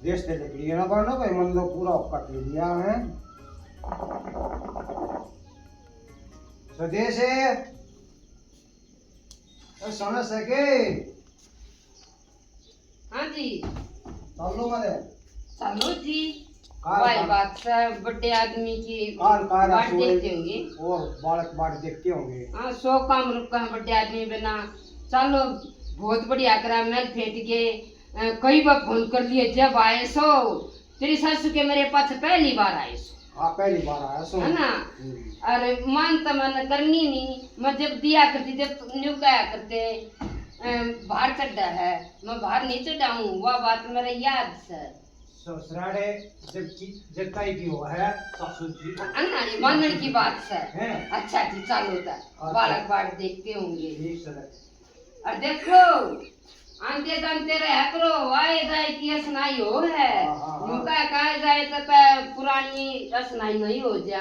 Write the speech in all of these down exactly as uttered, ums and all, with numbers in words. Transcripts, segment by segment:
देश से लकड़ी ना बढ़ना भाई, मन तो पूरा औकात ले लिया है। स्वदेश है। ए, सुन सके। हाँ जी। चलो मारे। चलो जी। कार, भाई कार। बात से बड़े आदमी की कार, कार बाट आसू देखते होंगे। और बालक बाट देखते होंगे। हाँ, सौ काम रुका है बड़े आदमी बिना। चलो, बहुत बढ़िया करा, मेल फेट के, अ, कई बार फोन कर लिए, जब आए सो, तेरी सासू के मेरे पास पहली बार आए सो। हाँ, पहली बार आया सो। है ना? हम्म। अरे, मान तो मैंने करनी नहीं, मैं जब दिया करती, जब न्यू कहा करते, अ, बाहर चढ़ा है, मैं बाहर नहीं चढ़ाऊँ, वह बात मेरे याद से। ससुराले जब की, जब ताई की हो है, सासू जी। अन्ना ये मानन की बात से। हैं? अच्छा जी, चालो ता। अच्छा। बालक बाट देखते होंगे। ठीक सर। और देखो, आंते जानते रहा करो, आए जाए की असनाई हो है। हाँ, हाँ, हाँ। नुका का जाए तो पै पुरानी असनाई नहीं हो जा।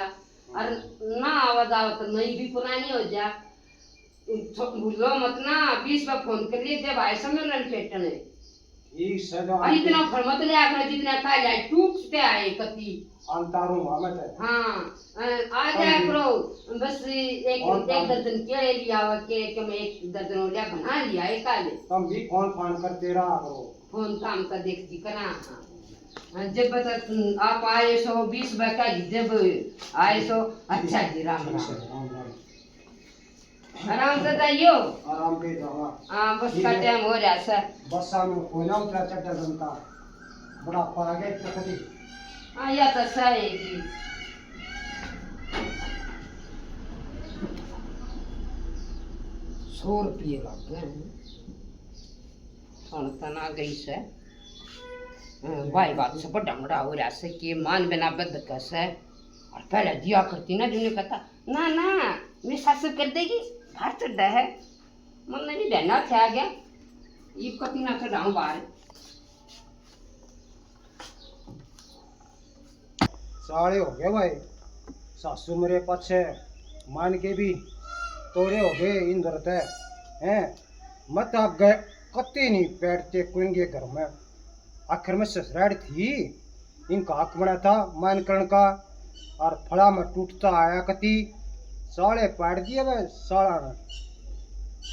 और ना आवा जाओ तो नई भी पुरानी हो जा। थो-, भूलो मत ना, बीस बार फोन कर लिए, जब आए सम्मेलन पेटन है। ठीक से तो और आते इतना फल मत लिया करो, जितना खा जाए, टूट से आए कति। अंतारू हुआ मत है। हाँ, अ, आ जाया करो, बस एक, और एक काम। दर्जन केले लिया हुआ, के, के मैं एक दर्जन हो लिया, बना लिया, एक आ ले। तुम भी फोन फान करते रहा करो। फोन काम का देखती करा, हाँ। हाँ, जब तक आप आए सो, बीस बार का, जब आए सो, अच्छा जी, राम ठीक राम। से, राम राम। आराम से जाइयो। आराम से जावा। हाँ, बस ठीक का है। टाइम हो रहा सर। बस हम कोयला उतरा चड्डा जनता। बड़ा पा गए तो कभी। हाँ, या तो सही जी। सौ रुपये लग गए हैं। सुन तो ना गई से। हाँ, भाई बात से बड़ा बड़ा हो रहा से कि मान बिना बद का से। और पहले दिया करती ना, जो कहता, "ना, ना, मेरी सासू कर देगी, बाहर चढ़ा है।" मन नहीं बहना थे आ गया, ये कति ना चढ़ाऊं बाहर। साले हो गए भाई, सासू मेरे पाछे मान के भी तोरे हो गए इन दरते हैं। मत आगे कत्ती नहीं बैठते कुएंगे घर में, आखिर में ससुराल थी इनका हक बना था मान करण का, और फला में टूटता आया कती। साले पाड़ दिए वे साला ने,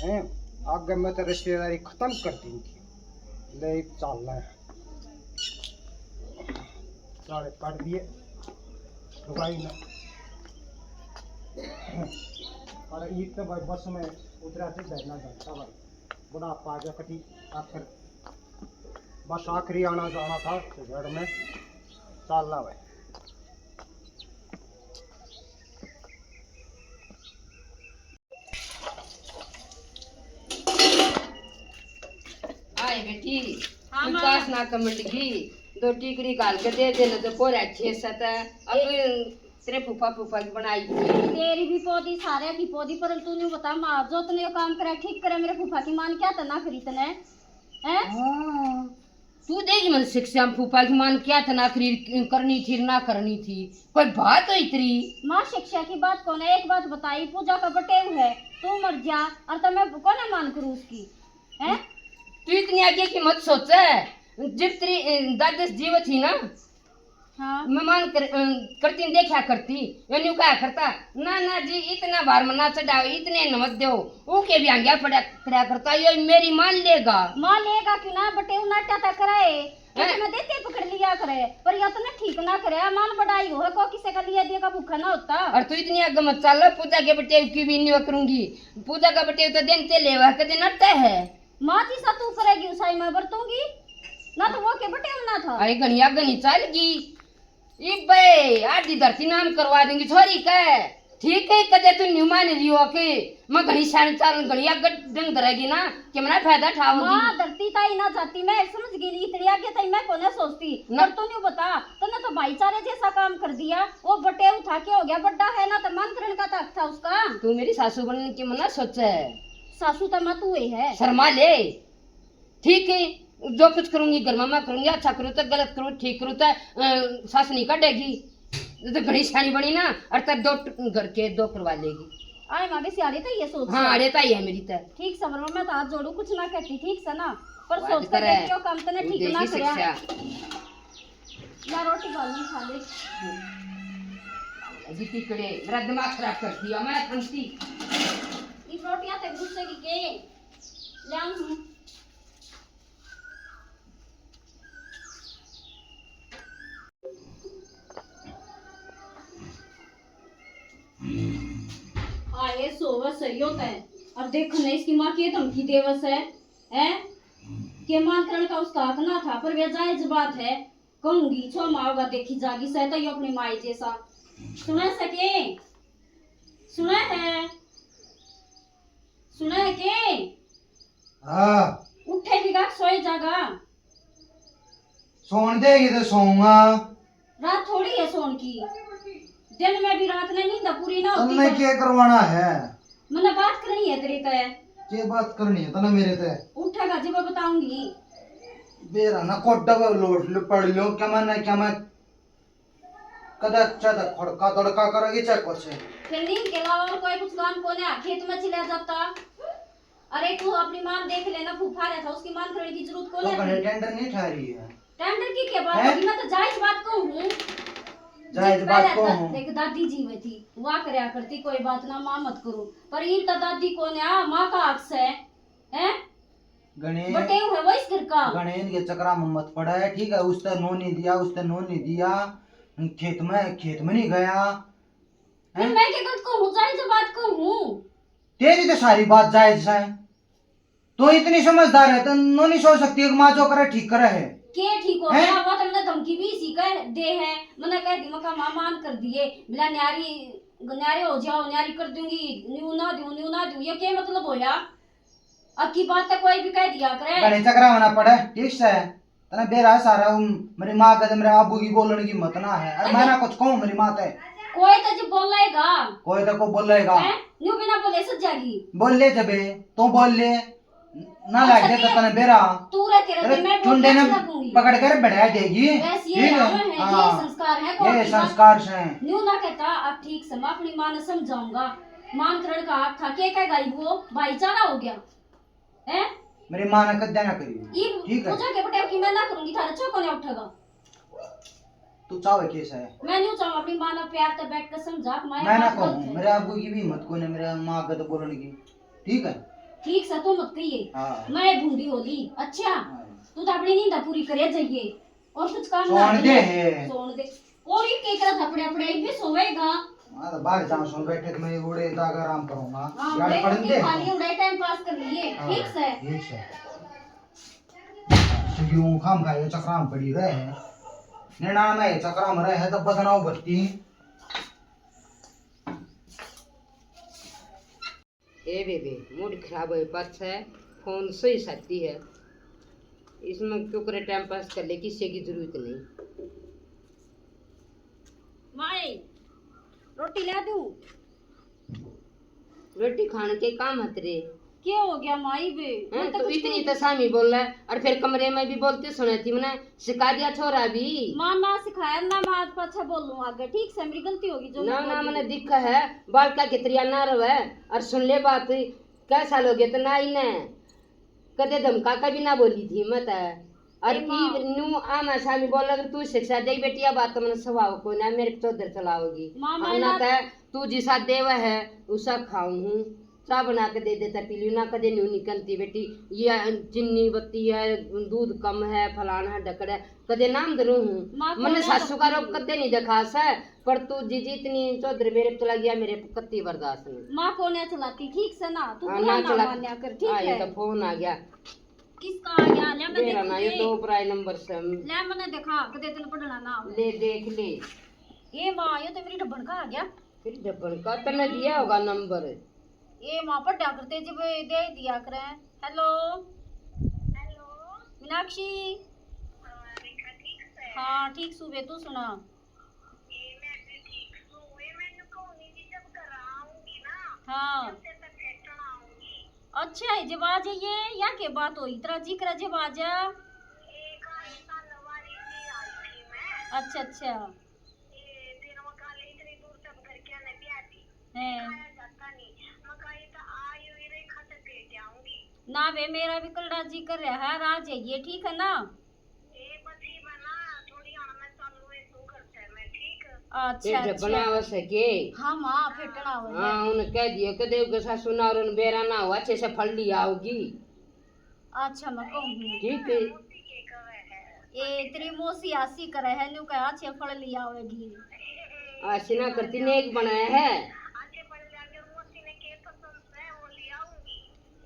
हैं? आगे में तो रिश्तेदारी खत्म कर दी इनकी। ले चाल रहा है। साले काट दिए लुगाई ने। और ईद तो भाई बस में उतरा से धरना घंटा भाई। बुढ़ापा आ गया कटी आखिर। बस आखिरी आना जाना था घर में। चाल रहा भाई। आए बेटी, हाँ, तू माँ। कास ना कमंड की, दो टिकड़ी घाल के दे देना तो कोरा छे सत। अब तेरे फूफा, फूफा की बनाई। तेरी भी पौधी, सारे की पौधी, पर तू न्यू बता माँ, जो तने यो काम करे, ठीक करे, मेरे फूफा की मान क्या तना करी तने, हैं? हाँ। तू देगी मन शिक्षा में फूफा की मान क्या तना करी, करनी थी, ना करनी थी, कोई बात हो इतरी? माँ, शिक्षा की बात कौन है, एक बात बताई, पूजा का बटेव है, तू मर जा और तो मैं कौन मान करूँ उसकी, हैं? तू इतनी आगे की मत सोचे, जब तेरी, अ, दादस जीव थी ना, हाँ। मैं मान कर, अ, करती न देखा करती, या न्यू कहा करता, "ना, ना जी, इतना भार मत ना चढ़ाओ, इतने न मत दो।" वो के भी आंग्या पड़ा, पड़ा करता, यो मेरी मान लेगा। मान लेगा क्यों ना, बटेव नाटा था कराए। हैं? मैं देते पकड़ लिया करे, पर या तो ना ठीक ना करे, मान बढ़ाई हो, को किसे का लिया दिया का भूखा ना होता। और तू इतनी आगे मत चल, पूजा के बटेव की भी नहीं करूंगी। पूजा का बटेव तो दिन ते लेवा, कदे नटता है। माँ जी सा तू करेगी उसाई मैं बरतूंगी, ना तो वो के बटेव ना था। अरे घणी आगे नहीं चल गई। इबे आधी धरती नाम करवा देंगी छोरी के। ठीक है, कदे तू न्यू मान रही हो के मैं घणी शान चाल घणी आगे डंग धरेगी ना, कि मना फायदा ठाओगी। माँ, धरती ताई ना जाती, मैं समझ गई नहीं, इतनी आगे ताई मैं कोने सोचती। ना। पर तू न्यू बता, तूने तो भाईचारे जैसा काम कर दिया, वो बटेऊ था, क्या हो गया, बड्डा है ना, तो मान करण का तक था उसका। तू मेरी सासू बनने की मना सोचे है। सासू तो मैं तू ही है। शर्मा ले। ठीक है, जो कुछ करूंगी घर में मैं करूंगी, अच्छा करूँ तो गलत करूँ, ठीक करूँ तो, अ, सास नहीं काटेगी। तो घणी सियाणी बनी ना, और तब दो ट-, घर के दो करवा लेगी। आए माँ भी सियाणी तो ये सोच हाँ, से। अरे ताई है मेरी तो। ठीक समझ में मैं तो हाथ जोड़ू, कुछ ना कहती, ठीक से ना, पर बात सोच कर करे। देख, क्यों काम तने तू ठीक ना देखी करया। शिक्षा। ला रोटी खा लूं, खा ले। अभी टिकड़े, मेरा दिमाग खराब कर दिया, मैं थमती। इस रोटियां तक गुस्से की के? ले आऊं हूं। आए सोवस है यो तै, और देख न इसकी माँ के धमकी देवस है, हैं? के मान करण का उसका हक ना था, पर वे जायज बात है। कहूंगी, छो माँ होगा, देखी जागी सै तो यो अपनी माई जैसा। सुना सके? सुना है? सुना है के? हाँ। उठे भी गा, सोए जागा। सोन देगी तो सोऊंगा। रात थोड़ी है सोन की, दिन में भी रात ने नींद पूरी ना होती तन्ने है। क्या करवाना है? मन्ने बात करनी है तेरे ते। क्या बात करनी है तन्ने मेरे ते? उठेगा जब बताऊंगी। बेरा ना कोडा पे लोट लो, पड़ लो, क्या मैं, क्या मैं कदे अच्छा तक खड़का दड़का करेगी, चाहे कुछ। फिर नींद के अलावा और कोई कुछ काम कोने, खेत में चला जाता। अरे, तू अपनी माँ देख लेना, फूफा रहता, उसकी मान करने की जरूरत कोने तो अपनी। टेंडर नहीं ठा रही है। टेंडर की क्या बात हैं? होगी? मैं तो जायज बात कहूँ हूँ। जायज जिस बात पहले कहूँ दा-, हूँ। देख, दादी जी में थी, हुआ करया करती, कोई बात ना, माँ मत करो। पर इन तो दादी कोने, माँ का हक से, हैं? गणेश, बटेऊ है वो इस घर का। गणेश के चक्रा में मत पड़ा है, ठीक है? उसने नो नहीं दिया, उसने नो नहीं दिया, खेत में, खेत में नहीं गया। फिर हैं? मैं क्या गलत कहूँ? जायज बात कहूँ। तेरी तो सारी बात जायज है, तो इतनी समझदार है, तो नो नहीं सोच सकती, एक माँ जो करे ठीक करे है। के ठीक हो हैं? गया? वो तो मैंने धमकी भी इसी का दे है, मैंने कह दी, मैं कहा, माँ मान कर दिए, बिना न्यारी, न्यारे हो जाओ, न्यारी कर दूंगी, न्यू ना दूं, न्यू ना दूं, ये क्या मतलब होया? अक्की बात तो कोई भी कह दिया करे। घणे चकरा होना पड़े, ठीक से। तने बेरा सारा, उम, मेरी माँ के तो मेरे आबू की बोलने की हिम्मत ना है। अरे अरे। मैं ना कुछ कहूँ मेरी माँ ते। कोई तो जी बोलेगा। कोई तो को बोलेगा। हैं? न्यू बिना बोले सज जागी। बोल ले जबे, तू बोल ले। ना अच्छा, लाग दे तो तने बेरा। तू रह के रह अरे, मैं चुंडे ने बोलने लगूंगी। पकड़ कर बढ़ा देगी। बस ये ठीक है? नाम है, ये हाँ। संस्कार है, ये कौन की बात? संस्कार से। न्यू ना कहता, अब ठीक से मैं अपनी माँ ने समझाऊंगा। मान करण का हक था, के कह गई वो? भाईचारा हो गया। हैं? मेरी माँ ने कद्या ना करी। ई ठीक है। पूजा के पटेल की मैं ना करूंगी, थारे छो कोने उठेगा। तू चाहे कैसा है? मैं न्यू चाहूँ अपनी माँ ने प्यार से बैठ कर समझा, माया मैं ना बात गलत कहूँ, है। मेरे आबू की भी हिम्मत कोने, मेरे माँ के तो बोलने की। ठीक है? ठीक से तू मत कहिए। हाँ। मैं बूढ़ी हो ली, अच्छा? हाँ। तू तो अपनी नींद पूरी करे जाइए। और कुछ काम ना सोन दे है। सोन दे। और ये के करा थपड़े अपड़े, ये भी सोवेगा। हाँ, तो बाहर जाओ, सोन बैठे के मैं उड़े जाकर आराम करूंगा। हाँ, यार, उड़े पढ़ने के दे। खाली उड़े टाइम पास कर लिए, हाँ, ठीक से। ठीक से। क्योंकि वो खाम खाए चक्राम पड़ी रहे हैं। नैना में चक्राम रहे हैं, तब बदनाव बत्ती। ए बेबे, मूड खराब होए पाछे फोन सही साथी है, इसमें क्यों करे टाइम पास कर ले, किसी की जरूरत नहीं। माई, रोटी ला दूं? रोटी खाने के काम है तेरे। क्या हो गया माई बे? हैं, मैं तो तो कुछ इतनी नहीं। तो सामी बोल रहा है, और फिर कमरे में भी बोलते सुने थी मैंने। सिखा दिया छोरा भी। माँ ना सिखाया ना, मैं आज पाछा बोलूं आगे, ठीक से? मेरी गलती होगी जो ना, मैं ना, बोली। मैंने दिखा है, बालका की तरिया ना रहे। और सुन ले बात, कै साल हो गए तो ना इन्हें कदे धमका के भी ना बोली थी मैं तो। और ए माँ। की नू आमा सामी बोल, अगर तू शिक्षा दे बेटी, या बात तो मैंने स्वभाव को ना मेरे चौधर चलाओगी। माँ, और मैं ना ना तै तू जिसा देव है, उसा खाऊं हूँ। चाय बना के दे देता पी लियो ना, कदे न्यू नहीं कहती बेटी, ये चीनी बत्ती है, दूध कम है, फलाना है, ढकड़ा है, कदे नाम धरू हूँ। माँ मैंने कोने सासू का चलाती रोग है। कदे नहीं दिखा सै, पर तू जीजी इतनी चौधरी मेरे पे चला गया, मेरे पे कत्ती बर्दाश्त नहीं। माँ कोने चलाती, ठीक से ना, तू हाँ, बुरा ना ना चला। मान्या कर, ठीक हाँ, ये है। तो फोन आ गया। किसका आ गया? ले मैं मेरा ना, ये देखूंगी। तो ऊपर आए नंबर से। ले मैंने देखा, कदे तने पढ़ना ना आवे। ले देख ले। ए माँ, ये तो मेरी डब्बन का आ गया। तेरी डब्बन का तने दिया होगा नंबर। ए माँ, पढ़ा करते जब दे दिया करें। हेलो। हेलो। मीनाक्षी। हाँ, रेखा, ठीक से? हाँ, ठीक सूबे, तू सुना? ए, मैं भी ठीक सूं। ए, मैंने कहूँ नहीं जी, जब घर आऊंगी ना, हाँ। जब तेरे तक भेंटण आऊंगी। अच्छा है, जब आ जाइए, या के बात हुई? तेरा जी करा जब आ जा। ए, कहाँ इतना लवारी सी आई थी मैं। अच्छा, अच्छा। ए, फिर वो काले इतनी दूर से घर के आने भी आती। हैं। खाया जाता नहीं। मैं कहा, ये तो आई हुई रेखा से भेंट आऊंगी। ना बे, मेरा भी कलड़ा जी कर रहा है, आ जाइए, ठीक है ना? ए, बस ही बना, थोड़ी हण में चालू अच्छा, पेट अच्छा। बनावे से के? हाँ माँ, फेटना हो हाँ, उन्हें कह दियो कि देव के सासू ना और उन बेरा ना हो, अच्छे से फल लिया आओगी। अच्छा, मैं कहूँ हूँ। ठीक है। ए, तेरी मौसी आसी करे है, न्यू कह अच्छे फल लिया आवेगी। आसी ना करती, नेक बनाया है।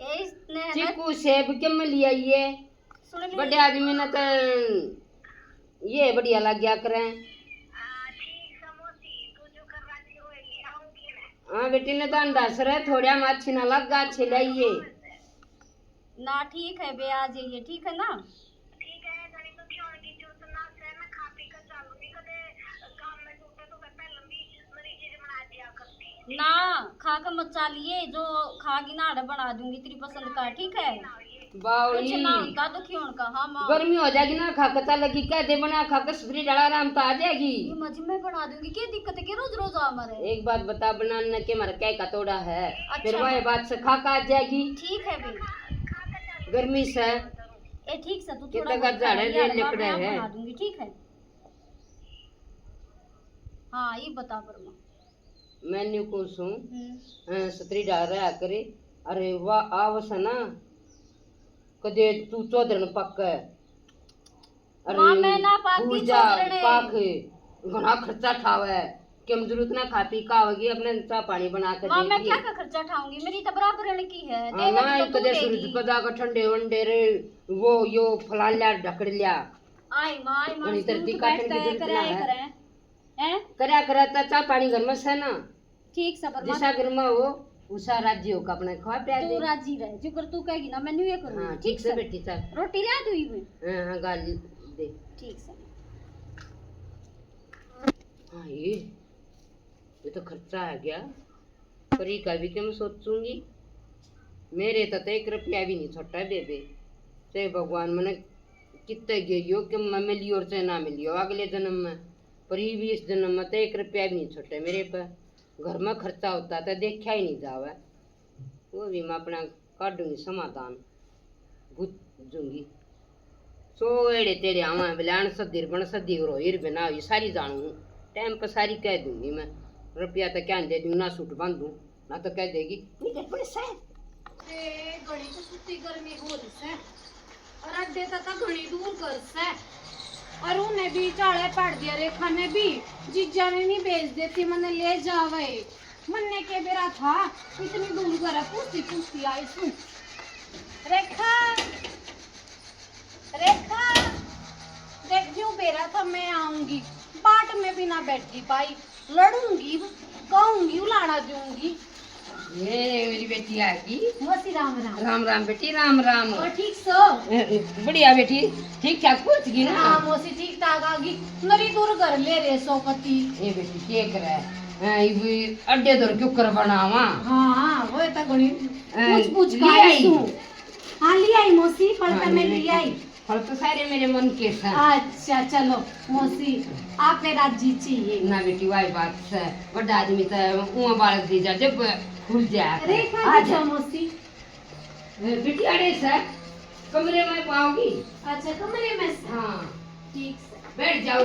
ए, इसने है ना चीकू सेब के में लिया ये? सुन ली। बड़े आदमी ने तो ये बढ़िया लग गया करें। हाँ बेटी, ने तो अंदाज रहे, थोड़ा में अच्छी ना लग, अच्छे लाइए। ना, ठीक है बे, आ जाइए, ठीक है ना? ठीक है, जनी तो खियोण की जरूरत ना से, मैं खा पी कर चालूंगी, कदे काम में टूटे तो मैं पहले भी मेरी चीज बना दिया करती। ना, खा के मत चालिए, जो खागी ना, अड़े बना दूंगी तेरी पसंद का, ठीक है? बावली। कुछ ना होता तो खियोण का, हाँ माँ। गर्मी हो जाएगी ना, खा के चालेगी, कह दे बना खा के सुधरी डाला, आराम तो आ जाएगी। ये मज में बना दूंगी, क्या दिक्कत है, क्या रोज रोज आ मारे? एक बात बता, बनाने के मारे क्या का तोड़ा है? अच्छा। फिर वह बात से खा के आ जाएगी। ठीक है बे। गर्मी से। ए, ठीक से, तू थोड़ा कितना बहुत का झाड़े कर ले, लिया, लिकड़े मैं है। बना दूंगी, ठीक है? हाँ, ये बता बरमा। मैं न्यू कहूँ सूं, हम्म। अ, सतरी डाल रहा करे, अरे वाह, आवस है ना, कदे तू चौधरन पक, अरे माँ, मैं ना पाती फूल जा, चौधरने। पाक, घना खर्चा ठावे, के हम जरूरत ना खा पी का होगी, अपने चाह पानी बना के माँ, दे मैं दिए। क्या का खर्चा ठाऊंगी, मेरी तो बराबर रहने की है, हाँ, देवे ना, की तो कदे तू सूरज देगी। पे जाकर ठंडे वंडे रे, वो यो फला लिया, ढकड़ लिया। आई माँ, आई माँ, घनी धरती काटन की जरूरत ना है। हैं? करया करे तो चाह पानी घर में से ना। ठीक से, पर जिसा मत घर में हो, उसा राजी होकर अपने खवा पिया तू दे। राजी रह, जो कर तू कहेगी ना, मैं न्यू ये करूँगी। हाँ, ठीक ठीक से से। बेटी, चल। रोटी ले आ तू ही में। हाँ, हाँ, गाल दे। ठीक से। हाँ, ये, ये तो खर्चा आ गया। परी का भी क्यों सोचूंगी? मेरे तो, तो एक रुपया भी नहीं छोटा बेबे। चाहे भगवान मने कितने गयो कि मैं मिली और चाहे ना मिलियो अगले जन्म में, पर ये भी इस जन्म में तो एक रुपया भी नहीं छोटे मेरे पे। घर में खर्चा होता तो देखा ही नहीं जावे। वो भी मैं अपना काढूंगी समाधान, बुझूंगी। सो एड़े तेड़े आवा, बल्याण सदी बन सदी, रोहिर बिना हुई सारी जानू। टाइम पर सारी कह दूंगी मैं। रुपया तो क्या दे दूं, ना सूट बांधू, ना तो कह देगी, "नहीं, गड़बड़ से।" ए, घणी तो सुत्ती गर्मी हो रही से। और अड्डे तक तो घणी दूर घर से। और उन्हें भी चाले पाड़ दिया, रेखा ने भी। जीजा ने नहीं भेज देती, मने ले जावे। मन्ने के बेरा था, इतनी दूर घर है, पूछती पूछती आई सू। रेखा, रेखा, देख, न्यू बेरा था मैं आऊंगी, बाट में भी ना बैठी पाई, लड़ूंगी, कहूंगी, उलाड़ा दूंगी। ये मेरी बेटी आ गई। मौसी राम राम। राम राम बेटी, राम राम। और ठीक सो? ए, ए, बढ़िया बेटी, ठीक ठाक पहुंच गई ना? हाँ मौसी, ठीक ठाक आ गई। मेरी दूर घर ले रे सो पति। ए बेटी, के करे? हैं, इब अड्डे दौर क्यों कर बनावा? हाँ, वो तो घणी हैं, पूछ पूछ ले आई। आई सू। हाँ, ले आई मौसी, फल हाँ, तो मैं ले ले आई। फल तो सारे मेरे मन के हैं। अच्छा, चलो मौसी, आप पे राजी चाहिए। ना बेटी, वाई बात से, बड़ा आदमी तो उहाँ बालक दे जा, जब खुल जाए। रेखा आ जा। मौसी। ए, बेटी, अड़े से कमरे में पाओगी। अच्छा, कमरे में से। हाँ। ठीक से। बैठ जाओ।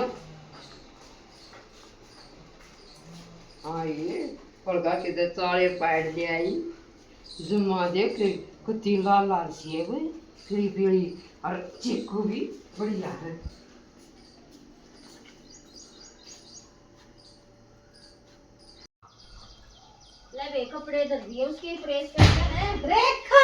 हाँ, ये पड़दा के दे ताले पाड़ ले आई। जमा देख, कितनी लाल लाल सी है वो, पीली पीली, और चीकू भी बढ़िया है। ले बे, कपड़े धर दिए, उसके प्रेस करना है। रेखा!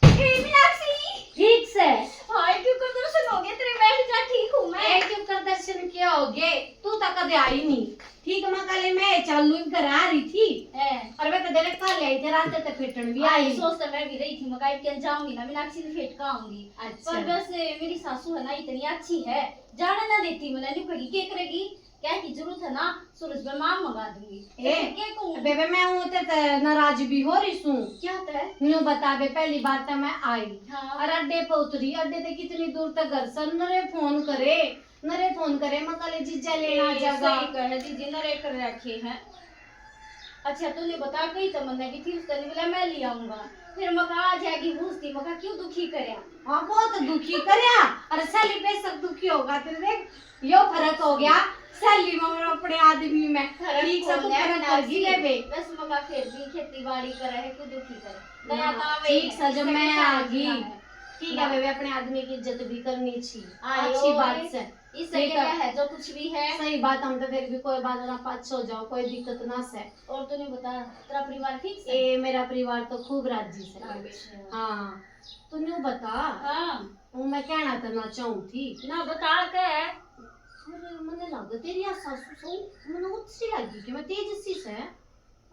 ए, मीनाक्षी! ठीक से। हाय, क्यों कर दर्शन हो गए तेरे? बैठ जा, ठीक हूँ मैं। ए, क्यों कर दर्शन क्या हो गए? तू तो कदे आई नहीं। ठीक, मैं कल मैं चालू ही घर आ रही थी। हैं। और मैं तो तेरे कल आई थी, रात तक फेटन भी आई। आई। सोच तो मैं भी रही थी, मैं कहा, "क्या जाऊंगी ना, मीनाक्षी ने फेट का आऊंगी।" अच्छा। पर बस मेरी सासू है ना, इतनी अच्छी है, जाने ना देती मैंने, न्यू कही, "क्या करेगी? क्या की जरूरत है ना, सूरज पे मार मंगा दूंगी।" ए, ऐसे क्या कहूँ? बेबे, मैं हूँ ते, ते नाराज भी हो रही सूं। क्या ते? न्यू बता बे, पहली बार तो मैं आई। हाँ। और अड्डे पे उतरी, अड्डे ते कितनी दूर तक घर से, नरे फोन करे, नरे फोन करे, मैं कल जीजा लेना आ ए, जाएगा। सही कहे जीजी, नरे कर रखे हैं। अच्छा, तूने बता, कही तो मन्ने भी थी, उसने बोला मैं ले आऊंगा। फिर मका आ जाएगी, हूस थी, मका क्यों दुखी करया? हाँ, बहुत दुखी करया। अरे सैली बेशक दुखी होगा, तेरे देख, यो फर्क हो गया। सैली में और अपने आदमी में फर्क ठीक सा हो तू गया, फर्क कर गई ले बे। बस मका फिर भी खेती बाड़ी करे है, क्यों दुखी करे? दया ना, तो आवे ही ठीक है, सा जब इससे मैं कुछ आ समझना गई। है। ठीक है ना। बेबे, अपने आदमी की इज्जत भी करनी चाहिए। हाँ, अच्छी और बात से। इससे ठीक क्या है। है, जो कुछ भी है। सही बात, हम तो फिर भी कोई बात ना पाछो जाओ, कोई दिक्कत ना से। और तूने बता, तेरा परिवार ठीक से? ए, मेरा परिवार तो खूब राजी से। अच्छा। हाँ, तू न्यू बता। हाँ। वो मैं कहना तो ना चाहूँ थी। ना बता के। अरे, मने लग तेरी आ सासू सौ, मने अच्छी लगी कि मैं तेजस्वी से।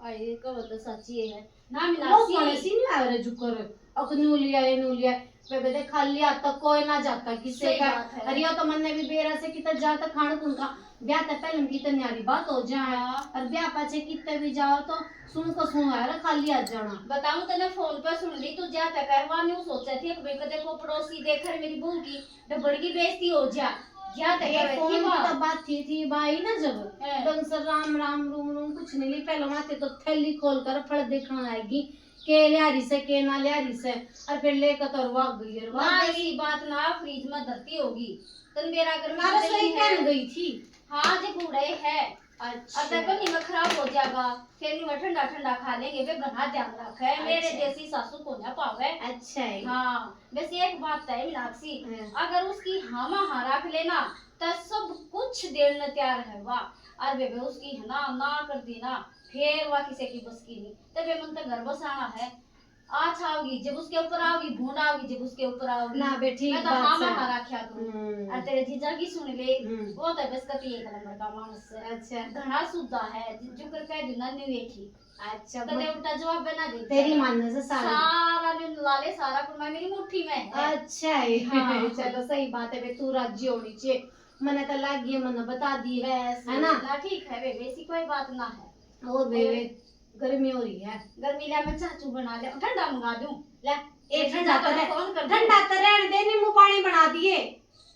आए, कहो तो सच्ची है। ना मिला लोग सी। बने सी नहीं आ रहे जुकर, अक न्यू लिया, ये न्यू लिया। बेबे दे खाली हाथ तक कोई ना जाता किसे सही का। बात है। अरे यो तो मन्ने भी बेरा से कितना जाता खान कुन का। ब्याह ते पहले की तो न्यारी बात हो जाए। हाँ। और ब्याह पाछे कितने भी जाओ तो सुन को सुन यार, खाली हाथ जाना। बताऊं तने फोन पे सुन ली, तू जा तक है, वहां न्यू सोचे थी, एक बेकदे को पड़ोसी देख कर मेरी बहू की डबड़ की बेइज्जती हो जा। जा तक ये करे फोन थी की बात। तो बात थी, थी भाई ना जब हैं। तन से राम राम रूम रूम कुछ नहीं ली, पहले वहां ते तो थैली खोल कर फल देखने आएगी, के ल्यारी से, के ना ल्यारी से, और फिर लेकर तो और भाग गई, और ना, भाग गई। ऐसी बात ना, फ्रिज में धरती होगी। तन बेरा गर्मी ना, रसोई चली है। पहन गई थी। हाँ, जे बूढ़े है। अच्छा। और तक नहीं में खराब हो जाएगा, फिर नहीं में ठंडा ठंडा खा लेंगे। वे घना ध्यान रखे, मेरे अच्छा। जैसी सासू को ना पावे। अच्छा है। हाँ, बस एक बात है मीनाक्षी, हाँ। अगर उसकी हाँ में हाँ रख लेना, तो सब कुछ देने तैयार है वा। और बेबे उसकी है ना, ना कर दी ना, फिर वा किसी की बस की नहीं। तबे मन तो घर बसाना है। आ छाओगी, जब उसके ऊपर आओगी, भूंड आओगी, जब उसके ऊपर आओगी। ना बे, ठीक मैं तो बात हाँ से। में हाँ रखा करूँ। हम्म। और तेरे जीजा की सुन ले, हम्म। वो तो बस कति एक नंबर का मानस है। अच्छा। घना सुधा है, जो कर कह दूँ ना, न्यू एक ही। अच्छा, कदे मत-, उल्टा जवाब ना दे। तेरी मानने से सारा। सारा ने ला ले, सारा कुरमा मेरी मुट्ठी में है। अच्छा है। हाँ। चलो, सही बात है बे, तू राजी होनी चाहिए। मने तो लागी है, मने बता दिए, बस, है ना? ना, ठीक है बेबे, ऐसी कोई बात ना है। और बेबे, और? गर्मी हो रही है। गर्मी ले, मैं चाचू बना ले, ठंडा मंगा दूं। ले, ए, ये ठंडा ठंडा तो तो रह-, फोन कर दे। ठंडा तो रहने दे, नींबू पानी बना दिए।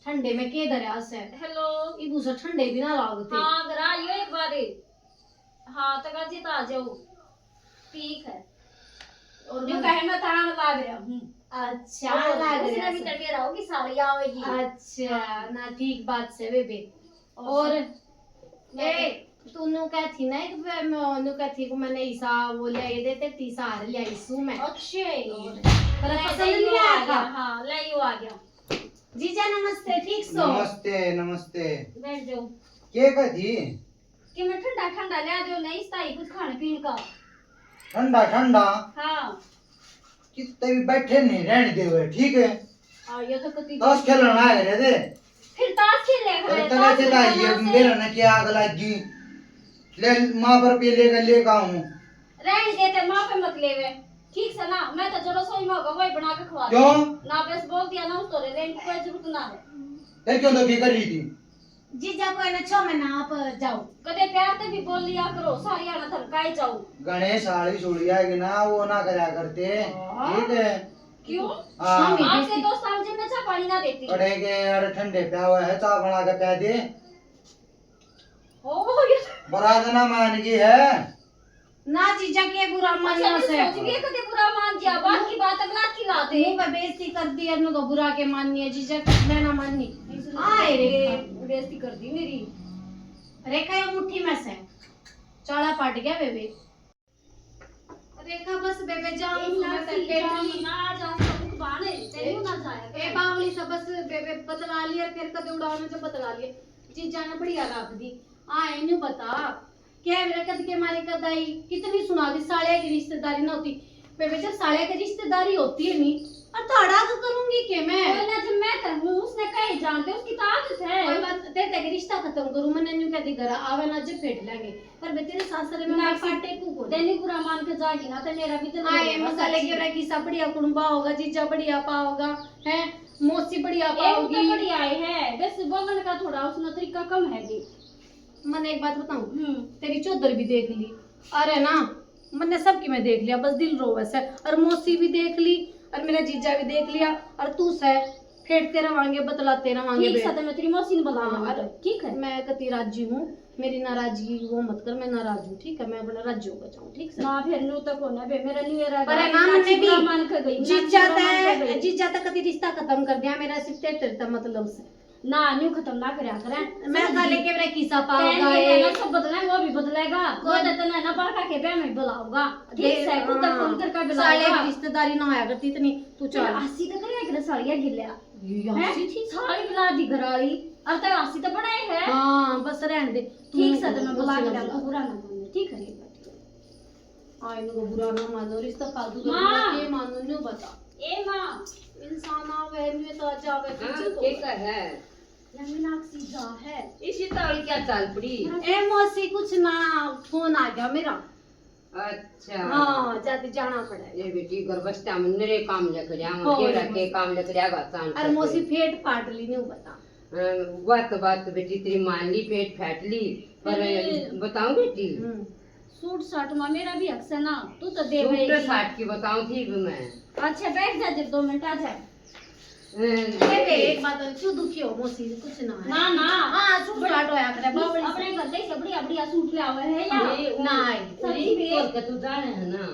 ठंडे में के धरया से? हेलो। इबू से ठंडे भी ना लागते। हाँ, घर आइयो एक बार। हाँ, तो गाजी तो आ जाओ। ठीक है। और जो मैं कहे मैं तान लाग रहा हूँ। अच्छा, और लाग उसने रहा भी से। तड़के रहोगी, साली आवेगी। अच्छा, हाँ। ना, ठीक बात से बेबे। और और मैं ए, तू न्यू कह थी ना, एक बार मैं न्यू कह थी को मैंने ईसा वो ले आए देते, तीसा हार ले आई सू मैं। अच्छे। और तेरा मैं पसंद ले नहीं आया आ गया, था? हाँ, ले यू आ गया। जीजा नमस्ते, ठीक सो? नमस्ते, नमस्ते। बैठ जाओ। के कह थी? कि मैं ठंडा ठंडा ले आ दो, नहीं स्थाई कुछ खाने पीने का। ठंडा ठंडा? हाँ। कितने भी बैठे नहीं रहने दे हुए, ठीक है? हाँ, ये तो कति ताश खेलना है रे दे। फिर ताश खेल ले अरे करे, तले ताश चला खेलना ये से। मेरा ना क्या आग लग गई। ले माँ पर पे लेकर लेकर आऊं। रहने दे, ते माँ पे मत लेवे। ठीक से ना, मैं तो जो रसोई में होगा वही बना के खवा दूँ। क्यों? ना बस बोल दिया ना, उस तो रे, रहने की कोई जरूरत ना है। फिर क्यों तो फिक्र रही थी? जीजा, कोई ना, छो महीना आप जाओ। कदे प्यार ते भी बोल लिया करो, सारी आना धमकाए जाओ। गणेश आली सुड़िया के ना, वो ना करया करते। हाँ। ठीक है। क्यों? हाँ। आपके दोस्त आम जी में चा पानी ना देती। पड़े के यार, ठंडे प्या हुआ है, चा बना के प्या दे। ओ, ये बुरा तो ना मान गई है। ना जीजा, के बुरा मानना से? सोच भी कदे बुरा मान दिया, बात की बात अगला की लाते। मुंह पे बेइज्जती कर दी, अनु तो बुरा के माननी है जीजा, मैं ना माननी। आए रे। बेइज्जती कर दी मेरी। रेखा, यो मुट्ठी में से चाला पाट गया बेबे। रेखा, बस बेबे, जाओ, ए, सुना ना, कर ना, लेटी। ना, जा, सब बाने, तेरे को ना जाया ए, कर। बावली सा, बस बेबे, बतला लिया, फिर कदे उड़ाओ ना, जब बतला लिया। जीजा ने बढ़िया राख दी। आए न्यू बता, क्या मेरा कद के मारे कद आई, कितनी सुना दी, सालिया की रिश्तेदारी ना होती। बेबे, जब सालिया की रिश्तेदारी होती है नी, और तो अड़ा तो करूंगी के मैं? कोई ना, जब मैं करूँ, उसने कहे जानते, उसकी तो आदत है। कोई बात, तेरे तक रिश्ता खत्म करूँ, मैंने न्यू कह दी, घर आवे ना, जब फेंट लेंगे। पर बे, तेरे सासरे में ना, मैं पाटे को कोनी। तेरी बुरा मान के जागी ना, तो मेरा भी दिल आए, होगा, मसाले सच्ची। के रखी सा बढ़िया कुणबा होगा, जीजा बढ़िया पाओगा, हैं? मौसी बढ़िया ये पाओगी। तो बढ़िया है, बस बगन का थोड़ा उसने तरीका कम है भी। मैंने एक बात बताऊं, हम्म। तेरी चौधर भी देख ली, अरे ना, मैंने सबकी मैं देख लिया, बस दिल रोवे से। और मौसी भी देख ली, और मेरा जीजा भी देख लिया, और तू से फेंटते रवांगे, बतलाते रवांगे ठीक बे। साथ में तेरी मौसी ने बता हाँ, दूंगी, और ठीक है? मैं कति राजी हूँ, मेरी नाराजगी वो मत कर, मैं नाराज हूँ, ठीक है? मैं अपना राज्य होकर जाऊँ, ठीक से? ना, फिर न्यू तक होना बे, मेरा न्यू ईयर पर है ना, मैंने भी मान के गई, जीजा तक, जीजा तक कभी रिश्ता खत्म कर दिया मेरा, सिर्फ तेरे, तेरे तक मतलब से। ना, न्यू खत्म ना करया करे। मैं समझ गई। लेके मेरा किसा पाऊंगा ये? ना, सब बदले, वो भी बदलेगा। वो तो तने ना पड़का के ब्याह में बुलाऊंगा। ठीक से, खुद फोन करके बुलाऊंगा। साले की रिश्तेदारी ना होया करती इतनी। तू चल। आसी तो करे कि सालिया गिल्या। ये आसी थी? साली बुला दी घराली। अब तो आसी तो बनाए है। हाँ, बस रहन दे। ठीक से, तो मैं बुला के लाऊं, तू बुरा ना मानना, ठीक है? आ, इनको बुरा ना मानो, रिश्ता फालतू का माँ। के मानो, न्यू बता। ए माँ। इंसान आवे, न्यू तो जावे, हाँ, पीछे तो के का है? या मीनाक्षी जा है। इसी ताल क्या चाल पड़ी? ए मौसी, कुछ ना, फोन आ गया मेरा। अच्छा। हाँ, जाती जाना पड़ा। ये बेटी घर बस्ता में नरे काम लेकर आवा, हाँ, केड़ा के काम लेकर आवा, चांद अरे मौसी, पेट फाट ली, न्यू बता। हाँ, बात, बात बेटी तेरी मान ली, पेट फाट ली, पर बताऊं बेटी? हम्म। सूट साट में मेरा भी हक से ना, तू तो दे सूट साट की बताऊं थी भी मैं। अच्छा, बैठ जा, जब दो मिनट आ जा। ए, ए, एक बात, क्यों दुखी हो मौसी? कुछ ना है। ना, ना। हाँ, सूट साट होया करे, बावली से। अपने घर से बढ़िया, बढ़िया सूट ले आवे है या? ना है। सच्ची में। तू जाने है ना,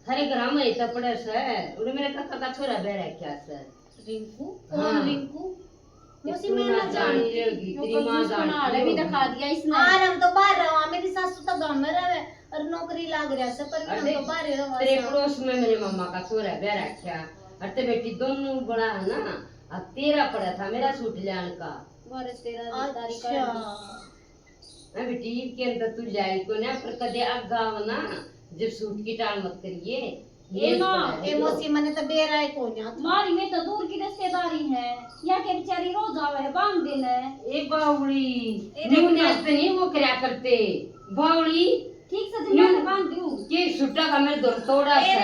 थारे घर में इतना पड़ा से, उन्हें मेरे काका का छोरा बह रहा क्या से? रिंकू? कौन रिंकू? मौसी, मैं ना जानती। तेरी माँ जान भी दिखा दिया इसने। और हम तो बाहर रहा, मेरी सासू तो गांव में रहे और नौकरी लाग रहा से, पर हम तो बाहर ही रहा। तेरे पड़ोस में मेरे मामा का छोरा ब्याह रखा, और ते बेटी दोनों बड़ा है ना, अब तेरा पड़ा था मेरा सूट लेने का। बारह तेरह तारीख का। अच्छा। हाँ बेटी, इब के अंदर तू ल्याई कोन्या, पर कदे आगा आवा ना, जब सूट की टाल मत करिए। ए माँ, ए मौसी, मने तो बेरा ही कोन्या था। मारी में तो दूर की रिश्तेदारी है, या के बेचारी रोज आवे है बांध दिन है। ए बावली, ए न्यू नाच तो नहीं वो करया करते, बावली। ठीक से न्यू मैं तो बांध दूँ। के सुट्टा का मेरे दर तोड़ा से।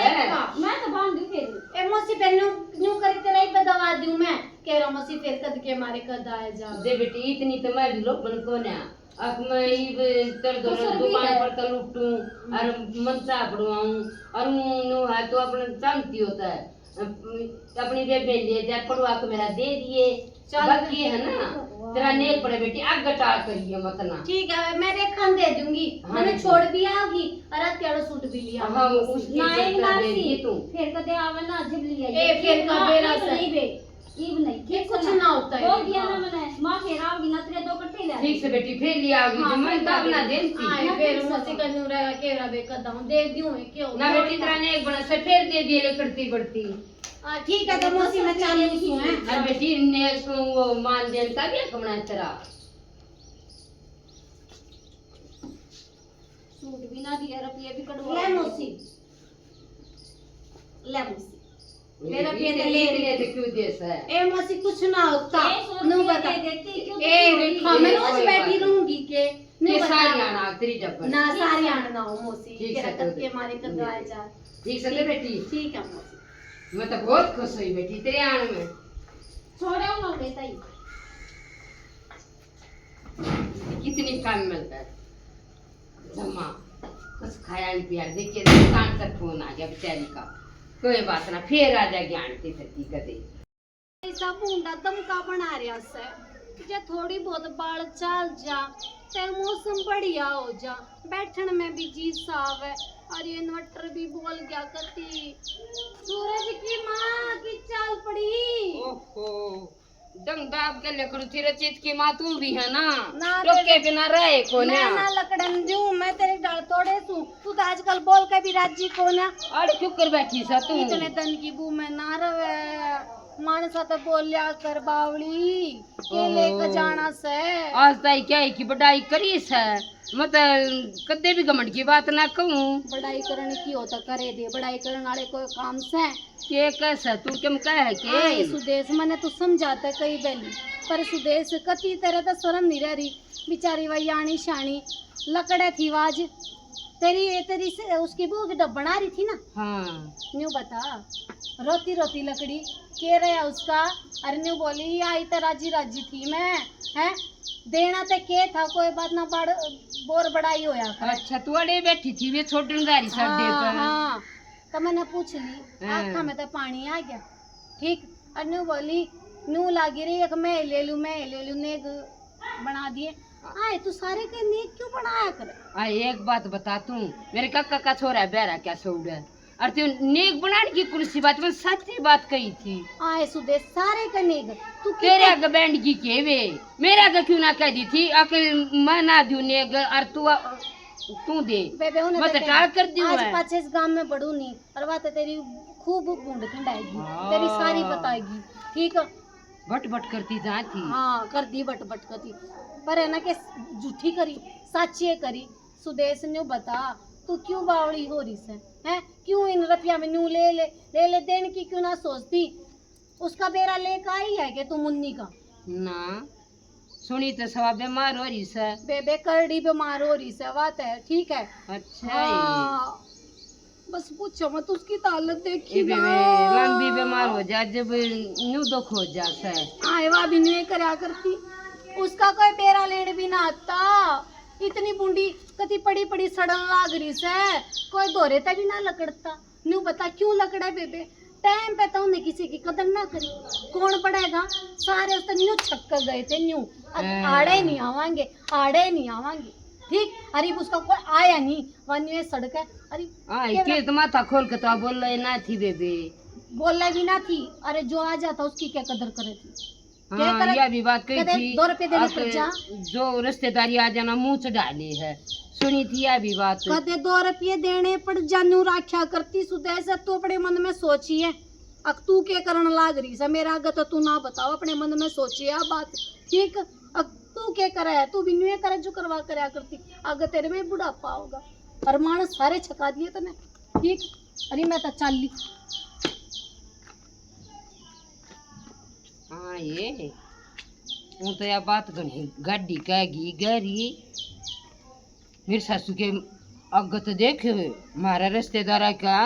मैं तो बांध दूँ फिर। ए मौसी, फिर न्यू, न्यू करी तेरा ही बदवा दूँ मैं। कह रहा मौसी, फिर कद के मारे कद आए जा। दे बेटी, इतनी तो मैं भी लोग बन कोन्या। अब मैं इब तेरे दोनों दुकान पर तो लुटूं और मंचा पड़वाऊं और ऊं नो है तो अपने जानती होता है, अपनी बेबे ले जा पड़वा के मेरा दे दिए। चल। बाकी है ना, तेरा नेक पड़े बेटी, आग गटा करिए मत ना। ठीक है, मैं रेखा ने दे दूंगी। हाँ, मैंने छोड़ भी आओगी और रात के सूट भी लिया। हाँ, उसकी ना, दे दिए तू। फिर कदे आवे ना, जब लिया ए, फिर का बेरा से। नहीं बे। इब नहीं, ये कुछ ना होता है। बोल दिया ना मैंने, माँ फेर आओगी ना, तेरे दो कट्ठे ले। ठीक से बेटी, फेर ले आओगी। हाँ, जब मैं फिर तब ना दे देती। हाँ, मैं फिर फिर मौसी का न्यू रहेगा, केरा बे कदा हूँ, दे दूँ, क्यों? ना बेटी, तेरा ने एक बड़ा से फेर दे दिए, ले करती बढ़ती। हाँ, ठीक है, तो मौसी मैं चालू हूँ, हैं? अरे बेटी, ने इसको वो मान देता भी एक बना तेरा। सूट भी ना दिया, रुपये भी कटवा ले मौसी। ले मौसी। मेरा ये पेट ले ले। ले तो क्यों दे से? ए मौसी, कुछ ना होता। ए, सौ नू रुपये बता। दे देती, क्यों ए, तू रेखा, मैं रोज बैठी रहूंगी के? नू बता। सारी आना तेरी डब्बा। ना, सारी आना ना हो मौसी। ठीक से, के मारे कर जा। ठीक से ले बेटी। ठीक है मौसी। मैं तो बहुत खुश हुई बेटी तेरे आने में। छोड़ो ना बेटा ही। कितनी काम मिलता है। जमा कुछ खाया नहीं पिया, देखिए दुकान से फोन आ गया बेचारी का। कोई बात ना, फिर आ जाएगी आंटी फिर की कदे। ऐसा भूंडा दमका बना रहा से, जे थोड़ी बहुत बाल चाल जा, ते मौसम बढ़िया हो जा, बैठन में भी जी सावे। और ये इन्वर्टर भी बोल गया कती। सूरज की माँ की चाल पड़ी। ओहो। डंग दाब के लकड़ू थी रचित की माँ तू भी है ना, ना टोके बिना रहे कोन्या। मैं ना लकड़न दूं, मैं तेरे डाल तोड़े सू। तू तो आजकल बोल के भी राजी कोन्या। अरे क्यों कर बैठी सा तू? इतने दन की बू में ना रवे, मानसा तो बोलिया कर बावली, के लेके जाना से। आज ताई क्या है कि बड़ाई करी से, मैं तो कदे भी घमंड की बात ना कहूँ। बड़ाई करने की हो तो करे दे, बड़ाई करने वाले कोई काम से। के कह से तू, के मैं कह है के? हाँ, ये सुदेश, मने तू समझाता कई बेली, पर सुदेश कती तेरे तो शर्म नहीं रह रही। बेचारी वही आनी शानी लकड़े थी वाज। तेरी, ये तेरी से, उसकी बहू की डब्बन आ रही थी ना? हाँ। न्यू बता, रोती रोती लकड़ी के रहा उसका, और न्यू बोली, "आई तो राजी राजी थी मैं, हैं? देना ते के था, कोई बात ना, बड़ बोर बड़ाई होया कर।" अच्छा, तू अड़े बैठी थी, वे छोड़न जा रही साडे हाँ, पर। हाँ। तो मैंने पूछ ली, हाँ। आँखा में तो पानी आ गया। ठीक, और न्यू बोली, न्यू लागी रही, एक मैं ले लूँ, मैं ले लूँ, नेग बना दिए। आए तू सारे के नेक क्यों बनाया करे? आए एक बात बता तू, मेरे काका का छोरा ब्याह रहा क्या सौड़ा? और तू नेक बनाने की कौन सी बात, मैं सच्ची बात कही थी। आए सुदेश सारे के नेक, तू तेरे आगे बैंड की केवे, मेरे आगे क्यों ना कह दी थी, आके मैं ना दूं नेक और तू तू दे। बेबे उन्हें मैं तो तो टाल कर दी आज हूँ। पाछे इस गांव में बड़ू नहीं, और बात तेरी खूब भूंड खंडाएगी, हाँ। तेरी सारी बताएगी, ठीक है? बट बट करती जा थी। हाँ, कर दी बट बट करती, पर है ना के झूठी करी, साची करी। सुदेश ने बता, तू क्यों बावली हो रही से, हैं? क्यों इन रुपया में न्यू ले ले ले ले देन की क्यों ना सोचती? उसका बेरा लेकर आई है के तू मुन्नी का? ना, सुनी तो सवा बीमार हो रही से। बेबे करड़ी बीमार हो रही से, बात है, ठीक है। अच्छा है। हाँ, बस पूछो मत, उसकी तो हालत देखी ए बेबे, ना। लंबी बीमार हो जा जब न्यू दुख हो जा से। आए वा भी नहीं करया करती, उसका कोई बेरा लेण भी ना आता। इतनी बूंदी कति पड़ी पड़ी सड़न लाग रही से, कोई धोरे ते भी ना लकड़ता। न्यू बता क्यों लकड़ा बेबे? टाइम पे तो उन्हें किसी की कदर ना करी, कौन पड़ेगा? सारे उस तो न्यू छक्के गए थे न्यू। अब हाँ। आड़े नहीं आवांगे, आड़े नहीं आवांगे, ठीक? अरे उसका कोई आया नहीं, वन्यू ये सड़क है। अरे हाँ, के के तो माथा खोल के तो बोल रहे ना थी बेबे। बोले भी ना थी। अरे जो आ जाता उसकी क्या कदर करे थी? हाँ, यह भी बात कही थी। दो रुपये देने पड़ जा। जो रिश्तेदारी आ जाना मुंह चढ़ा ले है, सुनी थी यह भी बात। कदे दो रुपये देने पड़ जा, न्यू राख्या करती सुदेश। तू अपने मन में सोचिए, अक तू के करण लाग रही से, मेरा आगे तो तू ना बताओ, अपने मन में सोचिए आ बात, ठीक? अक तू के करे है, तू भी न्यू करे जो करवा करया करती, आगे तेरे में बुढ़ापा होगा। और मानस सारे छका दिए तने, ठीक? अरे मैं तो चाली। हाँ, ये हूँ तो या बात घणी गाड़ी कह गई गहरी। मेरे सासू के अगत देख, म्हारा रिश्तेदारा का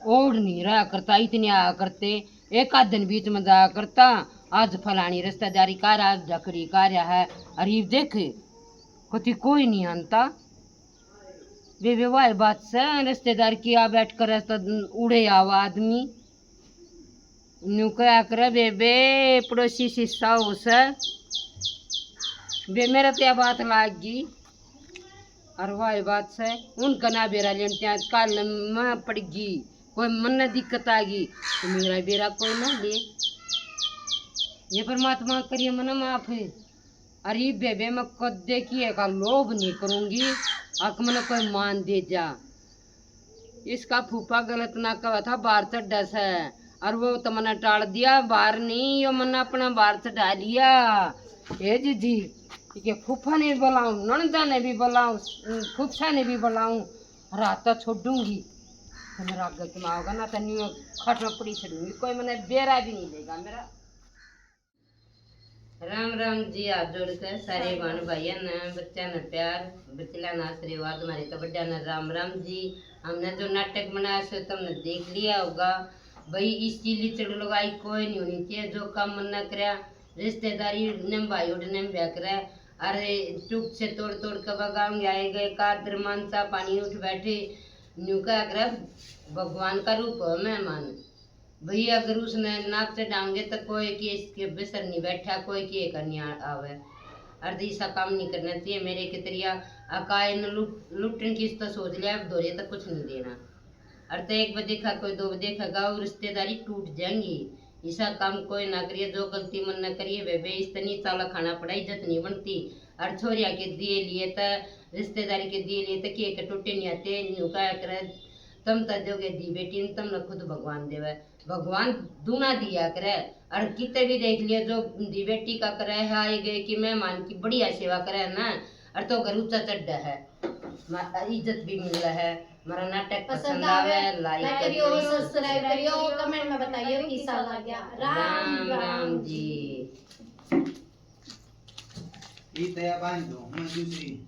ओढ़ नहीं रहा करता, इतने आया करते, एक आध दिन बीच में जाया करता। आज फलानी रिश्तेदारी का रहा, आज ढकड़ी का रहा है। अरे देख, कति कोई नहीं आनता। बेबे वाह बात से, रिश्तेदार की आ बैठ कर तो उड़े आवा आदमी। न्यू कहा करे बेबे, पड़ोसी शीशा हो से। बे मेरा तो या बात लाग गई। और वाह बात से, उनका ना बेरा लेन त्या काल मैं पड़ गई, कोई मन ना दिक्कत आ गई, तो मेरा बेरा कोई ना ले। ये परमात्मा करिए मन माफ। अरे बेबे, मैं कदे की का लोभ नहीं करूंगी, अक मने कोई मान दे जा। इसका फूफा गलत ना कहा था, बाहर चढ़ा से, और वो तो मने टाल दिया, बाहर नहीं, यो मने अपना बाहर चढ़ा लिया। ए जीजी, के फूफा ने भी बुलाऊं, ननदा ने भी बुलाऊं, फूफा ने भी बुलाऊं, रात तो छोड़ूंगी। तो मेरा आगे चुनाव होगा ना, तो न्यू खाट में पड़ी छड़ूंगी, कोई मने बेरा भी नहीं लेगा मेरा। राम राम जी, हाथ जोड़ के सारे बहन भाइयां ने, बच्चा ने प्यार, बचला ने आशीर्वाद, हमारे तो बड्डा ने राम राम जी। हमने जो नाटक बनाया सो तुमने देख लिया होगा भाई। इसकी लिचड़ लगाई कोई नहीं होनी चाहिए। जो काम मन ना करया, रिश्तेदारी ने भाई उड़ने में ब्याह करे, अरे चुप से तोड़ तोड़ के बगाऊंगे। आए गए का दरमान सा पानी उठ बैठे, न्यू कहा करे भगवान का रूप हो मेहमान। भैया अगर उसने नाक चढ़ाओगे तो कोई के इसके बेसर नहीं बैठा, कोई के का नहीं आ-, आवे। और तो ऐसा काम नहीं करना चाहिए मेरे के तरिया। अकाय न लुट-, लुटन की तो सोच लिया, अब धोरे तक कुछ नहीं देना। और तो एक बार देखा, कोई दो बार देखेगा, और रिश्तेदारी टूट जाएंगी। ऐसा काम कोई ना करिए, जो गलती मन ना करिए, बेबे इस तनी चाला खाना पड़ा, इज्जत नहीं बनती। और छोरिया के दिए लिए तो, रिश्तेदारी के दिए लिए तो के के टूटे नहीं आते, न्यू कहा करे, तुम तो दोगे दी बेटी ने, तुमने खुद भगवान देवे। भगवान दूना दिया करे। और किते भी देख लियो, जो दी बेटी का करे है, आए गए की मेहमान की बढ़िया सेवा करे है ना, और तो घर ऊंचा चढ़ है, मा-, इज्जत भी मिल है। हमारा नाटक पसंद पसंद आवे, आवे, like like करियो, करियो, subscribe करियो, comment में बताइयो कैसा लग गया। राम राम राम राम जी। जी। ये तया बांध दो, मैं दूसरी।